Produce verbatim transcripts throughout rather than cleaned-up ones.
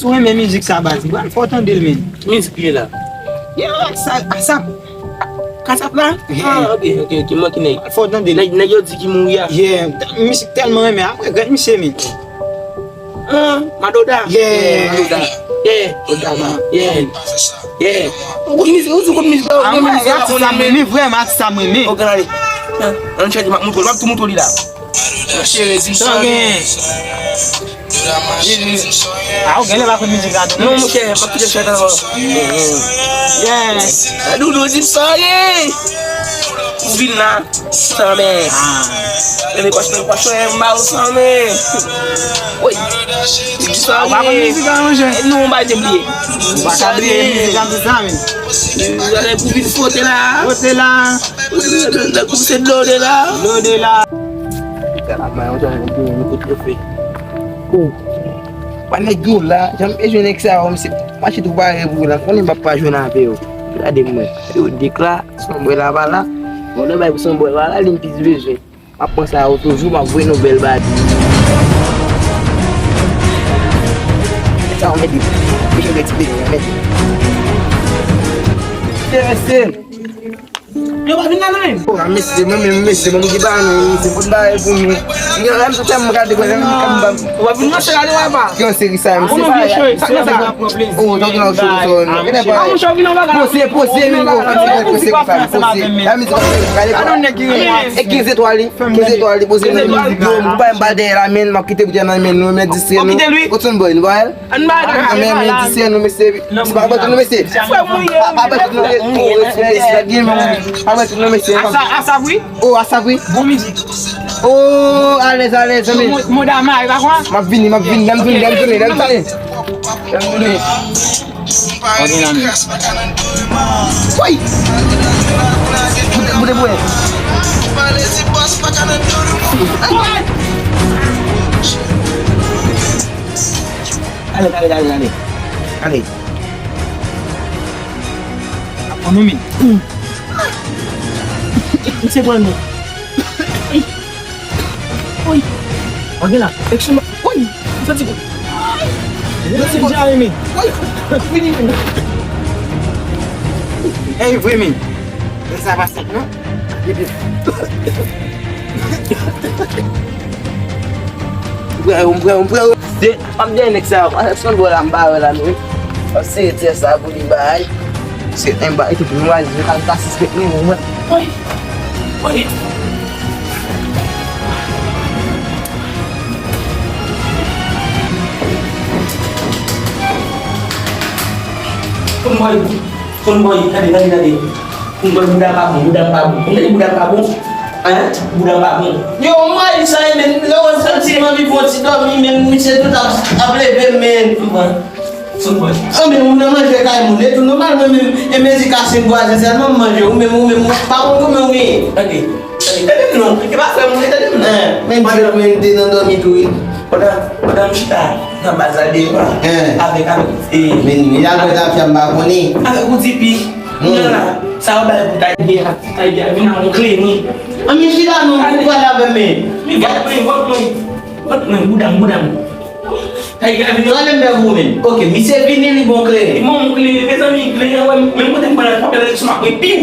Si w renmen mizik sa baz, m pral fè w tande l, men. Ki mizik li ye la? Ye, sa, ASAP. ASAP la? Yeah. Ah, ok, ok, ok, m manke nèg. Fò w tande. Nèg, nèg yo di ki mouri a. Yeah, misye tèlman renmen. Apre, gad misye, men. Ah, Madoda. Yeah. Yeah, Madoda. Yeah. Madoda, man. Yeah. Yeah. Ou kout mizik, ou di kout mizik la, ou gen mizik la, ou renmen. Men vrèman, atis sa mwen renmen. Ok, gade. An chèche, m ap montre w, m ap tou montre w li la. Cheri, di m sa w gen. Ah, ou genlè pa konn mizik la tou, non? Non, monchè, m ap kite chèt avan. Yeah. Doudou, di m sa w gen. Ou vin la, san men. Ah. Leve kòch nan kòch, m ba ou san men. Woy. Di m sa w gen. Ou pa konn mizik la, monchè? Non, m pa te bliye. Ou pa ka bliye mizik la, tout sa, men. Ou vin fwote la. Fwote la. Nèg kout se dlo de la. Dlo de la. Gad la, yon jan nèg yo, yo kout yo fè. Oh. Wè nèg yo la, jan m bezwen nèg sa yo, misye mache tou pare pou yo la, konnen m ap pa jwenn avè yo. Gade mwen, yo dik la, sanbwè la pa la. Bon, nan bay pou sanbwè pa la, li m plis bezwen. M ap pran sa yo toujou, m ap voye nou bèl badi. Sa yo mèt di, bezwen mèt di, mèt di. Mesye, mesye. Yo pa vin la non, men. Oh, mesye, mwen menm, mesye, mwen ki pa nou, mesye, fout bagay pou nou. Yo, lè m sou tèm, m gade, mwen menm, m pa. Ou pa vin nan seri a, papa. Ki yon seri sa, mesye? Ou nan vye show, sa, sa. Oh, donk nan show, show, non. Gen bagay. Poze, poze, men, oh, poze, poze, poze. La mizik, gade, e ki zetwal li? Ki zetwal li poze nan mizik yo? M pa m ba dèyè la, men, m ap kite bouteyi nan men nou, men distrè nou. Ou kite li? Ou tchoul boy, nou ba l? Ann ba l. Ah, men, men, distrè nou, mesye. Se pa bòt nou, mesye. Frè mwen ye. Pa, pa bòt nou, mesye. Oh, respè, respè, gen men. Pa bòt nou, mesye. Asa, asa, wi. Oh, asa, wi. Bon mizik. Oh, alèz, alèz, zanmi. Mo-, modama, e pa kwa? M ap vini, m ap vini, lè m tounen, lè m tounen, lè m tounen. Lè m tounen. Ok, zanmi. Woy! Boute, boute, boute. Ale, ale, ale, ale. Ale. Ap pran nou, men. Misye pran nou. Oy. Oy. Antre la. Action. Oy. Santi. Santi. Oy. Fini, men. Ey, vre, men. Sa pa sèt, non? M prè yo, m prè yo, m prè yo. Se, m ap dèyè nèg sa yo. Èske l bò la, m pa wè la, non. M ap sere tè sa pou li bay. Se en bay, epi nou al jwe, al ta sispèk nou, mwen. Oy! Oy! Konn bòy, konn bòy, gade, gade, gade. Konn bòy, bouda pa bon, bouda pa bon. Konn gade bouda pa bon? Hein? Bouda pa bon. Yo, mwen, sa e men, lè w santi m anvi fè yon ti dòmi, men misye tout ap, ap leve, men. Konn bòy. An men moun nan manje kay moun, e tou nòmal mwen menm, e mezi ka senk vwazen sèlman m manje, ou menm, ou menm, ou pa konn kòman ou ye. Tande, tande, tande m non, e pa frè m ou ye, tande m non. Men di mwen te nan dòmi tou wi. Pandan, pandan m chita nan baz la devan, avèk, avèk, e. Men, men al mwen ta fè m pa konnen. Avèk ou tipi, nan la, sa yo bay pou Tiger, Tiger vin ak yon kle, non. An men chita non, ou pale avè m, men. Men vòt mwen, vòt mwen, vòt mwen, bouda m, bouda m. Tande m fè pou ou menm. Ok, misye vini, li bon kleren. Li bon kleren, mezanmi, kleren an, wè, menm kote m pral la, pa pèl sou m ap repiw.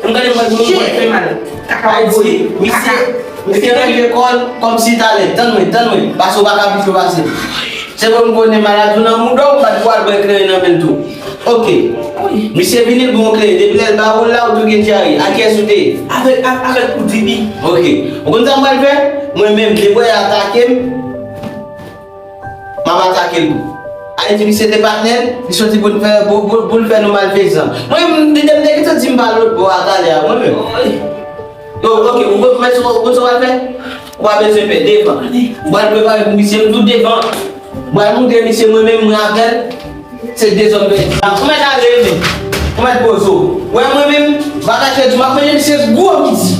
M gade m wè moun mwen fè mal. Kaka w ap voye. Misye, misye ranje kò l kòmsi talè. Tann mwen, tann mwen. Pase w pa ka pito pase. Se pou m konnen maladi w nan mouda w, m pa t pral pran kleren nan men l tou. Ok. Misye vini, l bon kleren. Depi lè l ba ou l la, ou tou gen dyare. A kiyès ou te ye? Avèk, a-, avèk ou dibi. Ok. Ou konn sa m pral fè? Mwen menm, depi w atake m, m ap atake l tou. Ayiti, misye te patnè l, li soti pou l fè, pou, pou, pou l fè nou malfezan. Mwen, m, m, m te gentan di m pa lòt bò a talè a, mwen menm. Yo, ok, ou konn, ou konn sa w pral fè? Ou pa bezwen pè, devan. M pral prepare pou misye, m tou devan. M pral montre misye, mwen menm, mwen avè l. Se dezòd mwen. Ou mèt ale, men. Ou mèt poze w. Ou wè mwen menm, m pa kache di w, m ap manje misye gwo midi.